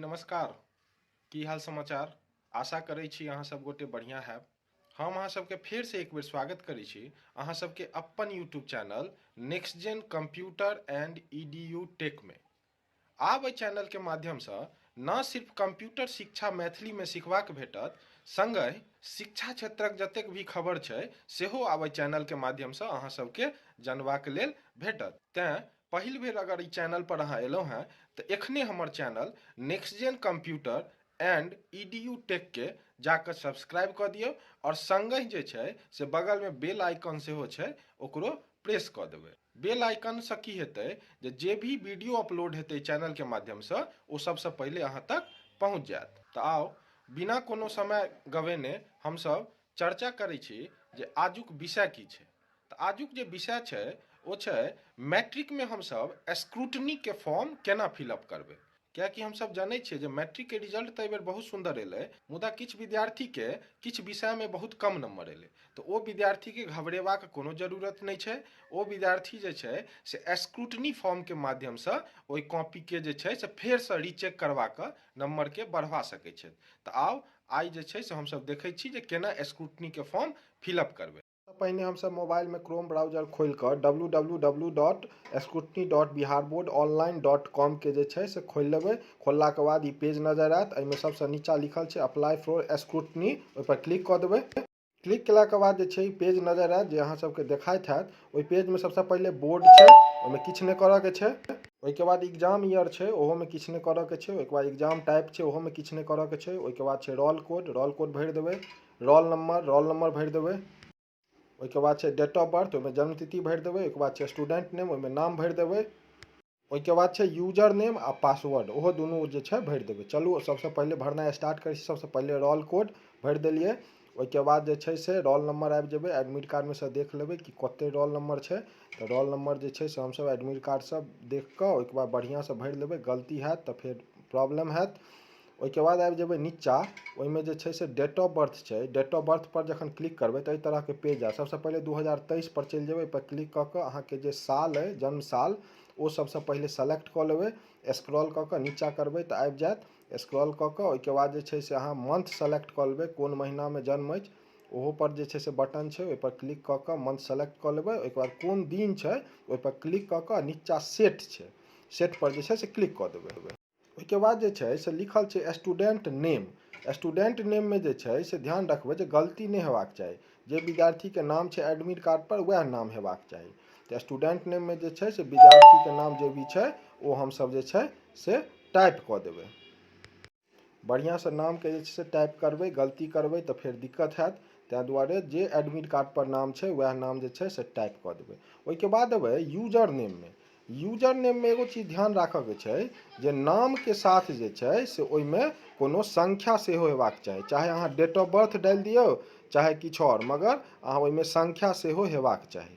नमस्कार। की हाल समाचार? आशा करै छी अहाँ सब गोटे बढ़िया हैब। हम अहाँ सबके फेर से एक बेर स्वागत करै छी अहाँ सबके अपन YouTube channel next gen computer and EDU tech में। आब एहि चैनल के माध्यम से न सिर्फ कंप्यूटर शिक्षा मैथिली में सिखबाक भेटत, संगहि शिक्षा क्षेत्रक जतेक भी खबर छै सेहो आब एहि चैनल के माध्यम से अहाँ सबके जानबाक लेल भेटत। तें पहिल बेर अगर ई चैनल पर अहाँ एलहुँ हैं तऽ एखने हमर channel next gen computer and EDU tech के जाकऽ सब्सक्राइब कऽ दियौ और संगहि जे छै से बगलमे बेल आइकन सेहो छै, ओकरो प्रेस कऽ देबै। बेल आइकनसँ की हेतै जे भी वीडियो अपलोड हेतै चैनलके माध्यमसँ ओ सबसँ पहिले अहाँ तक पहुँच जायत। तऽ आउ बिना कोनो समय गवेने हमसब चर्चा करै छी जे आजुक विषय की छै। तऽ आजुक जे विषय छै ओ छै मैट्रिकमे हमसब स्क्रूटनीके फॉर्म केना फिलअप करबै। कियाकि हमसब जनै छियै जे मैट्रिकके रिजल्ट तऽ एहिबेर बहुत सुन्दर एलै, मुदा किछु विद्यार्थीके किछु विषयमे बहुत कम नंबर एलै। तऽ ओ विद्यार्थीके घबरेबाक कोनो जरूरत नहि छै। ओ विद्यार्थी जे छै से स्क्रूटनी फॉर्मके माध्यमसँ ओहि कॉपीके जे छै से फेरसँ रीचेक करवा कऽ नंबरके बढ़वा सकै छथि। तऽ आउ आइ जे छै से हमसब देखै छी जे केना स्क्रूटनीके फॉर्म फिलअप करबै। पहिने हमसब मोबाइलमे क्रोम ब्राउजर खोलि कऽ W W W dot scrutiny dot Bihar board online dot com के जे छै से खोलि लेबै। खोललाके बाद ई पेज नजर आयत। एहिमे सबसँ नीचा लिखल छै अप्लाई फॉर स्क्रूटनी, ओहिपर क्लिक कऽ देबै। क्लिक केलाके बाद जे छै ई पेज नजर आयत जे अहाँ सबके देखाइत हैत। ओहि पेजमे सबसँ पहिले बोर्ड छै, ओहिमे किछु नहि करऽके छै। ओहिके बाद एग्जाम ईयर छै, ओहोमे किछु नहि करऽके छै। ओहिके बाद एग्जाम टाइप छै, ओहोमे किछु नहि करऽके छै। ओहिके बाद छै रोल कोड, रोल कोड भरि देबै। रोल नंबर, रोल नंबर भरि देबै। ओहिके बाद छै डेट ऑफ बर्थ, ओहिमे जन्मतिथि भरि देबै। ओहिके बाद छै स्टूडेंट नेम, ओहिमे नाम भरि देबै। ओहिके बाद छै यूजर नेम आ पासवर्ड, ओहो दुनू जे छै भरि देबै। चलू सबसँ पहिले भरनाइ स्टार्ट करै छी। सबसँ पहिले रोल कोड भरि देलियै। ओहिके बाद जे छै से रोल नंबर आबि जेबै। एडमिट कार्डमे सँ देख लेबै कि कते रोल नंबर छै। तऽ रोल नंबर जे छै से हमसब एडमिट कार्डसँ देख कऽ ओहिके बाद बढ़िआँसँ भरि लेबै। गलती हैत तऽ फेर प्रॉब्लम हैत। ओहिके बाद आबि जेबै नीचा, ओहिमे जे छै से डेट ऑफ बर्थ छै। डेट ऑफ बर्थ पर जखन क्लिक करबै तऽ एहि तरहके पेज आयत। सबसँ पहिले 2023 पर चलि जेबै। एहिपर क्लिक कऽ कऽ अहाँके जे साल अइ, जन्म साल, ओ सबसँ पहिले सेलेक्ट कऽ लेबै। स्क्रॉल कऽ कऽ नीचा करबै तऽ आबि जायत। स्क्रॉल कऽ कऽ ओहिके बाद जे छै से अहाँ मंथ सेलेक्ट कऽ लेबै, कोन महीनामे जन्म अछि ओहो पर जे छै से बटन छै, ओहिपर क्लिक कऽ कऽ मंथ सेलेक्ट कऽ लेबै। ओहिके बाद कोन दिन छै ओहिपर क्लिक कऽ कऽ नीचा सेट छै, सेट पर जे छै से क्लिक कऽ देबै। ओहिके बाद जे छै से लिखल छै स्टूडेंट नेम। स्टूडेंट नेममे जे छै से ध्यान रखबै जे गलती नहि हेबाक चाही। जे विद्यार्थीके नाम छै एडमिट कार्ड पर वएह नाम हेबाक चाही। तऽ स्टूडेंट नेममे जे छै से विद्यार्थीके नाम जे भी छै ओ हमसब जे छै से टाइप कऽ देबै। बढ़िआँसँ नामके जे छै से टाइप करबै, गलती करबै तऽ फेर दिक्कत हैत। ताहि दुआरे जे एडमिट कार्ड पर नाम छै वएह नाम जे छै से टाइप कऽ देबै। ओहिके बाद एबै यूजर नेममे। यूजर नेममे एगो चीज ध्यान राखऽके छै जे नामके साथ जे छै से ओहिमे कोनो संख्या सेहो हेबाक चाही। चाहे अहाँ डेट ऑफ बर्थ डालि दियौ चाहे किछु आओर, मगर अहाँ ओहिमे संख्या सेहो हेबाक चाही।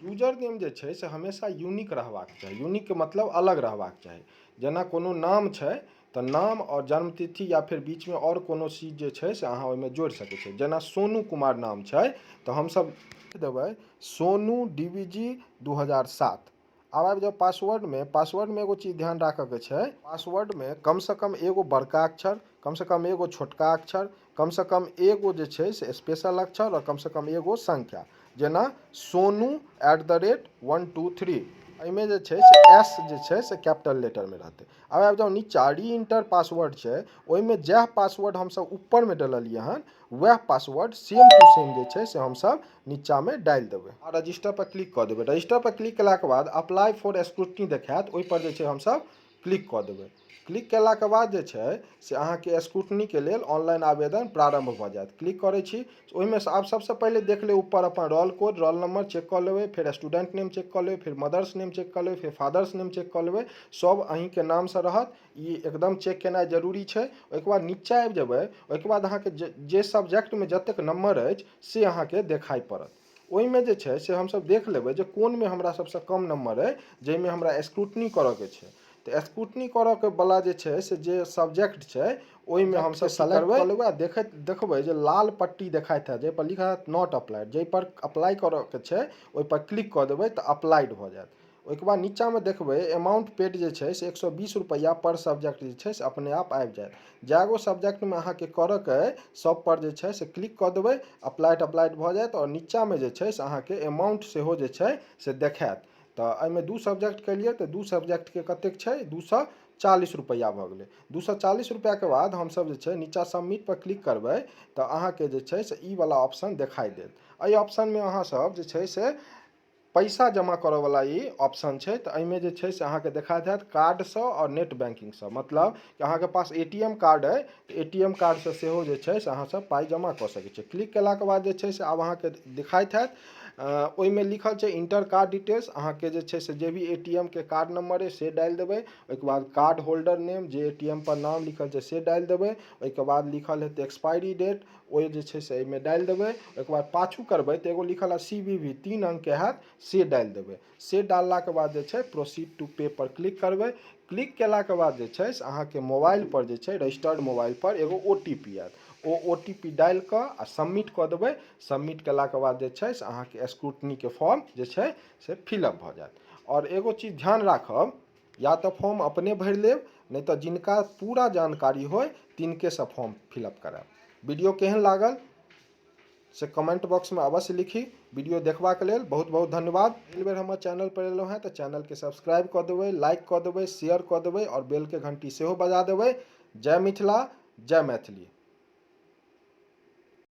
यूजर नेम जे छै से हमेशा यूनिक रहबाक चाही। यूनिकके मतलब अलग रहबाक चाही। जेना कोनो नाम छै तऽ नाम आओर जन्मतिथि या फेर बीचमे आओर कोनो चीज जे छै से अहाँ ओहिमे जोड़ि सकै छियै। जेना सोनू कुमार नाम छै तऽ हमसब देबै सोनू डी वी जी 2007। आब आबि जाउ पासवर्डमे। पासवर्डमे एगो चीज ध्यान राखऽके छै, पासवर्डमे कमसँ कम एगो बड़का अक्षर, कमसँ कम एगो छोटका अक्षर, कमसँ कम एगो जे छै से स्पेशल अक्षर आओर कमसँ कम एगो संख्या। जेना सोनू @123, एहिमे जे छै से एस जे छै से कैपिटल लेटरमे रहतै। आब आबि जाउ नीचा, री इंटर पासवर्ड छै, ओहिमे जएह पासवर्ड हमसब ऊपरमे डललियै हन वएह पासवर्ड सेम टू सेम जे छै से हमसब नीचामे डालि देबै आ रजिस्टर पर क्लिक कऽ देबै। रजिस्टर पर क्लिक केलाके बाद अप्लाई फॉर स्क्रूटनी देखायत, ओहिपर जे छै हमसब क्लिक कऽ देबै। क्लिक केलाके बाद जे छै से अहाँके स्क्रूटनीके लेल ऑनलाइन आवेदन प्रारम्भ भऽ जायत। क्लिक करै छी, ओहिमे आब सबसँ पहिले देख लेब ऊपर अपन roll code, roll number check कऽ लेबै, फेर स्टूडेंट नेम चेक कऽ लेबै, फेर मदर्स नेम चेक कऽ लेबै, फेर फादर्स नेम चेक कऽ लेबै। सब अहीँके नामसँ रहत, ई एकदम चेक केनाइ जरूरी छै। ओहिके बाद नीचा आबि जेबै, ओहिके बाद अहाँके जे सब्जेक्टमे जतेक नंबर अछि से अहाँके देखाइ पड़त। ओहिमे जे छै से हमसब देख लेबै जे कोनमे हमरा सबसँ कम नंबर अइ जाहिमे हमरा स्क्रूटनी करऽके छै। तऽ स्क्रूटनी करऽके बला जे छै से जे सब्जेक्ट छै ओहिमे हमसब सेलेक्ट कऽ लेबै आ देखैत देखबै जे लाल पट्टी देखाइत हैत जाहिपर लिखल हैत not applied, जाहिपर अप्लाई करऽके छै ओहिपर क्लिक कऽ देबै तऽ अप्लाइड भऽ जायत। ओहिके बाद नीचाँमे देखबै अमाउंट पेड जे छै से 120 रुपैआ पर सब्जेक्ट जे छै से अपने आप आबि जायत। जए गो सब्जेक्टमे अहाँके करऽके अइ सब पर जे छै से क्लिक कऽ देबै, अप्लाइड अप्लाइड भऽ जायत आओर नीचाँमे जे छै से अहाँके अमाउंट सेहो जे छै से देखायत। तऽ एहिमे 2 सब्जेक्ट केलियै तऽ 2 सब्जेक्टके कतेक छै, 240 रुपैआ भऽ गेलै। 240 रुपैआके बाद हमसब जे छै नीचाँ सबमिट पर क्लिक करबै तऽ अहाँके जे छै से ई वला ऑप्शन देखाइ देत। एहि ऑप्शनमे अहाँ सब जे छै से पैसा जमा करऽवला ई ऑप्शन छै। तऽ एहिमे जे छै से अहाँके देखा जायत कार्डसँ आओर नेट बैंकिंगसँ, मतलब कि अहाँके पास ATM card अइ तऽ ATM कार्डसँ सेहो जे छै से अहाँ सब पाइ जमा कऽ सकै छियै। क्लिक केलाके बाद जे छै से आब अहाँके देखाइत हैत ओहिमे लिखल छै इंटर कार्ड डिटेल्स। अहाँके जे छै से जे भी ATM के कार्ड नंबर अइ से डालि देबै। ओहिके बाद कार्ड होल्डर नेम, जे ATM पर नाम लिखल छै से डालि देबै। ओहिके बाद लिखल हेतै एक्सपायरी डेट, ओ जे छै से एहिमे डालि देबै। ओहिके बाद पाछू करबै तऽ एगो लिखल हैत CVV, 3 अंकके हैत, से डालि देबै। से डाललाके बाद जे छै प्रोसीड टू पे पर क्लिक करबै। क्लिक केलाके बाद जे छै से अहाँके मोबाइल पर जे छै रजिस्टर्ड मोबाइल पर एगो OTP आयत, ओ OTP डालि कऽ आ सबमिट कऽ देबै। सबमिट केलाके बाद जे छै से अहाँके स्क्रूटनीके फॉर्म जे छै से फिलअप भऽ जायत। आओर एगो चीज ध्यान राखब, या तऽ फॉर्म अपने भरि लेब, नहि तऽ जिनका पूरा जानकारी होय तिनकेसँ फॉर्म फिलअप करायब। वीडियो केहन लागल से कमेंट बॉक्समे अवश्य लिखी। वीडियो देखबाक लेल बहुत बहुत धन्यवाद। पहिल बेर हमर चैनल पर एलहुँ हेँ तऽ चैनलके सब्सक्राइब कऽ देबै, लाइक कऽ देबै, शेयर कऽ देबै आओर बेलके घंटी सेहो बजा देबै। जय मिथिला, जय मैथिली।